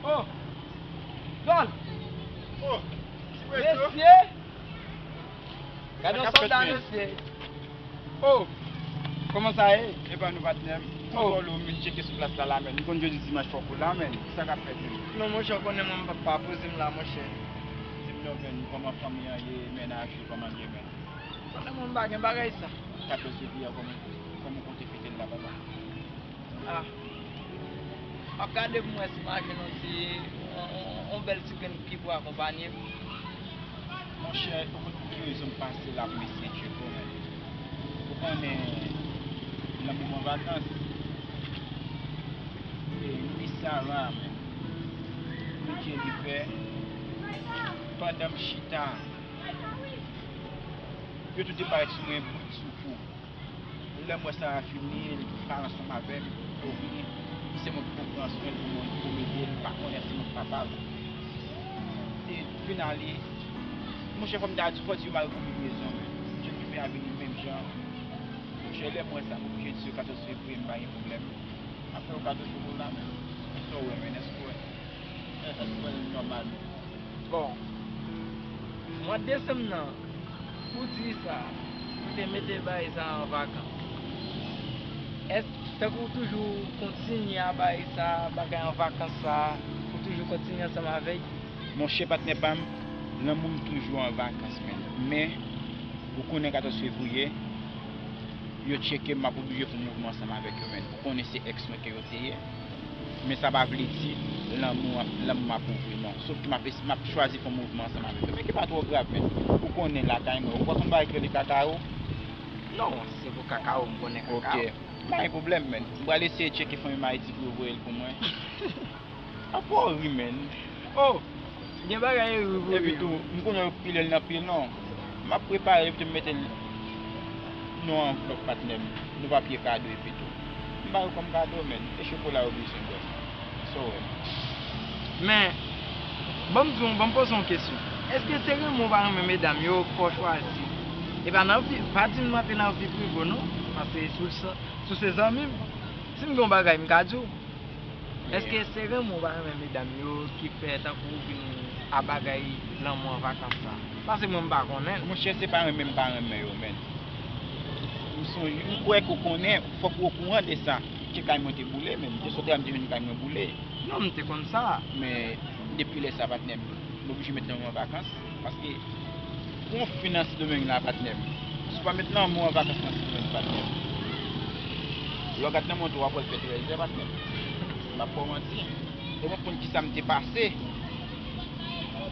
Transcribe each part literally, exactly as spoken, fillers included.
Oh, Don! Oh, mesye! Gade yon sòlda, mesye! Oh, kòman sa ye? Epa nou patnè m. Oh, kontwòl ou, m vin tcheke sou plas la, la, menn. M konn jodi dimanch fòk ou la, menn. Kisa k ap fèt, menn? Non, monchè, w konnen mwen m pa, pa poze m la, monchè. Di m non, menn, kòman fanmi an ye, mennaj ou, kòman l ye, menn? Konnen mwen m pa gen bagay sa. Katòz fevriye a, kòman, kòman w konte fete l la, papa? Ah. M ap gade pou m wè si m a jwenn yon ti, yon, yon, yon bèl ti grenn ki pou akonpanye m. Monchè, ou konn pou ki rezon m pase la pou mesye Djeko, menn. Ou konnen lanmou m an vakans. E Miss Sarah, menn. Pou Dye li fè, pandan m chita, yo tout te parèt sou mwen bout sou kou. Lè m wè sa a fini, li pa ansanm avè m, pou vini, se mwen ki pou pran swen l, pou mwen, pou m ede l, pa konnen se mwen ki papa l. E finali, monchè, fò m ta di, fò di yo mal konbinezon, men. Jan ki fè a vini menm jan. Monchè, lè m wè sa, m oblije di yo katòz fevriye, m pa gen pwoblèm. M ap fè yo kado chokola, men. Sa w wè, men, èske w wè? Èske w wè l nòmal? Bon, mwa desanm nan, pou di sa, m te mete bagay sa an vakans. Èske, tankou w toujou kontinye a bagay sa, bagay an vakans sa, ou toujou kontinye ansanm avè l? Monchè patnè pa m, lanmou m toujou an vakans, menn. Men, ou konnen katòz fevriye, yo tcheke m, m ap oblije fè yon mouvman ansanm avèk yo, menn. Ou konnen se èks mwen ke yo te ye. Men sa pa vle di lanmou, lanmou m ap ouvri, non. Sof ke m ap, m ap chwazi fè yon mouvman ansanm avèk yo. Men ki pa twò grav, menn. Ou konnen lakay mwen. Ou pa konn bagay ki rele kakao? Non, se pou kakao, m konnen kakao. Ok. Pa gen pwoblèm, menn. M pral eseye tcheke fanmi m Ayiti pou yo voye l pou mwen. Apa w ri, menn? Oh! Gen bagay ri pou ri. Epi tou, m konnen yo pile l nan pye, non. M ap prepare epi tou m mete l nan anvlòp, patnè m. Nan papye kado epi tou. M ba yo kòm kado, menn. E chokola yo bezwen, bwè. Sa w wè. Men, ban m di w, ban m poze w yon kesyon. Èske se renmen w pa renmen medam yo fò w chwazi? E pa nan vi, pa di m antre nan vi prive w, non. Paske si w, si w se zanmi m, si m gen yon bagay, m ka di w. Èske se renmen w pa renmen medam yo ki fè tankou w vin a bagay lanmou an vakans sa? Paske mwen m pa konnen l. Monchè, se pa renmen m pa renmen yo, menn. M sonje, m kwè ke w konnen, fòk ou okouran de sa. Ke kay mwen te boule, menn. M te sot la, m te jwenn kay mwen boule. Non, m te konn sa. Men, depi lè sa, patnè m, m oblije met lanmou an vakans. Paske pou yon fi nan Sendomeng la, patnè m, si w pa met lanmou an vakans nan Sendomeng, patnè m, lè w gad nan mont ou, w ap wè l fè trèzè, patnè m. M ap fè w manti. E mwen konn kisa m te pase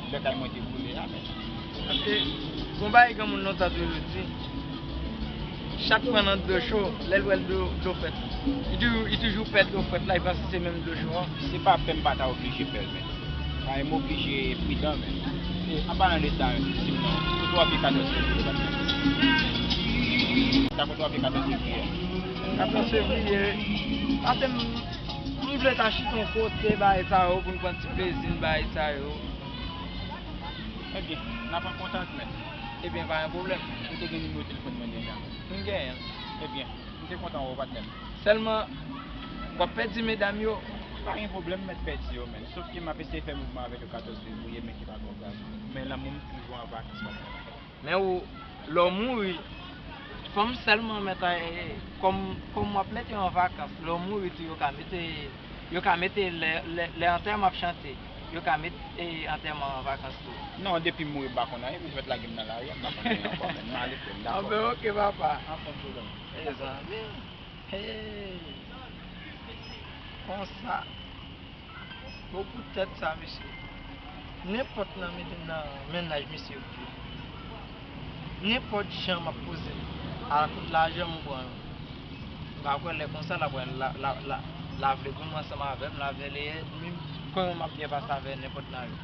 lè kay mwen te boule a, men. Paske, gon bagay granmoun lontan toujou di, chat pran nan dlo cho, lè l wè dlo, dlo frèt. Li toujou, li toujou pè dlo frèt la, li panse se menm dlo cho an. Se pa pè m pa ta oblije pè l, men. Paske m oblije pridan, men. E, an palan de sa, menm, di m non, kote w ap ye katòz fevriye, patnè m? Sa kote w ap ye katòz fevriye? Katòz fevriye, pase m, m vle ta chita yon kote, bagay sa yo, pou n pran ti plezi n, bagay sa yo. Ebyen, n ap an kontak, men. Ebyen, pa gen pwoblèm. M te gen nimewo telefòn mwen deja. M genyen l. Ebyen, m te kontan wè w, patnè m. Sèlman, w ap pèdi medam yo? Pa gen pwoblèm, m mèt pèdi yo, men. Sof ke m ap eseye fè mouvman avèk yo katòz fevriye, men ki pa twò grav. Men lanmou m toujou an vakans, patnè m. Men ou, lè w mouri, fanm sèlman mèt, e, kòm, kòm w ap mete yo an vakans, lè w mouri tou, yo ka mete, yo ka mete lè, lè, lè antèman ap chante, yo ka mete, e, antèman an vakans tou. Non, depi m mouri, m pa konn anyen, men yo mèt lage m nan lari a, m pa konn anyen ankò, men m ale, frè m, dakò. Anben, oke, papa. Anfòm, frè m. Mezanmi. Hey. Konsa. Bon, pou tèt sa, mesye. Nenpòt nan, nan mennaj misye yo ye. Nenpòt jan m ap poze m. Ala kout lajan m pran yo. M pa kwè lè konsa l ap wè la, la, la, la vle goumen ansanm avè m, la vle li ènmi m. Kòman m ap byen pase avè nenpòt nan yo?